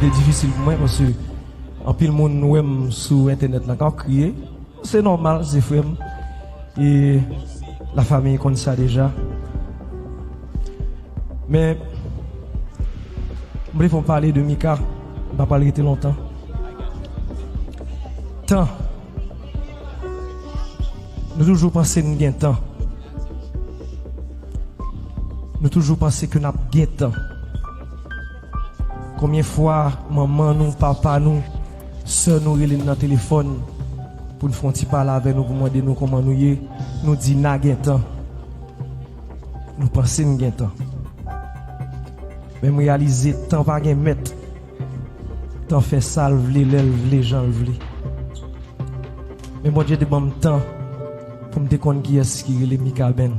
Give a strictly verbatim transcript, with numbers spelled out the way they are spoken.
Se difisil pou mwen paske anpil moun wè m sou entènèt lan k ap kriye. Se nòmal, se frè m. E lafanmi konn sa deja. Men, m vle fè w pale de Mika. M pa pral rete lontan. Tan. Nou toujou panse n gen tan. Nou toujou panse ke n ap gen tan. Konbyen fwa manman nou, papa nou, sè nou rele n nan telefòn pou n fè yon ti pale avè nou, pou mande nou kòman nou ye, nou di n a gen tan. Nou panse n gen tan. Men m reyalize tan pa gen mèt. Tan fè sa l vle, lè l vle, jan l vle. Men Bondye te ban m tan pou m te konn kiyès ki rele Mikaben.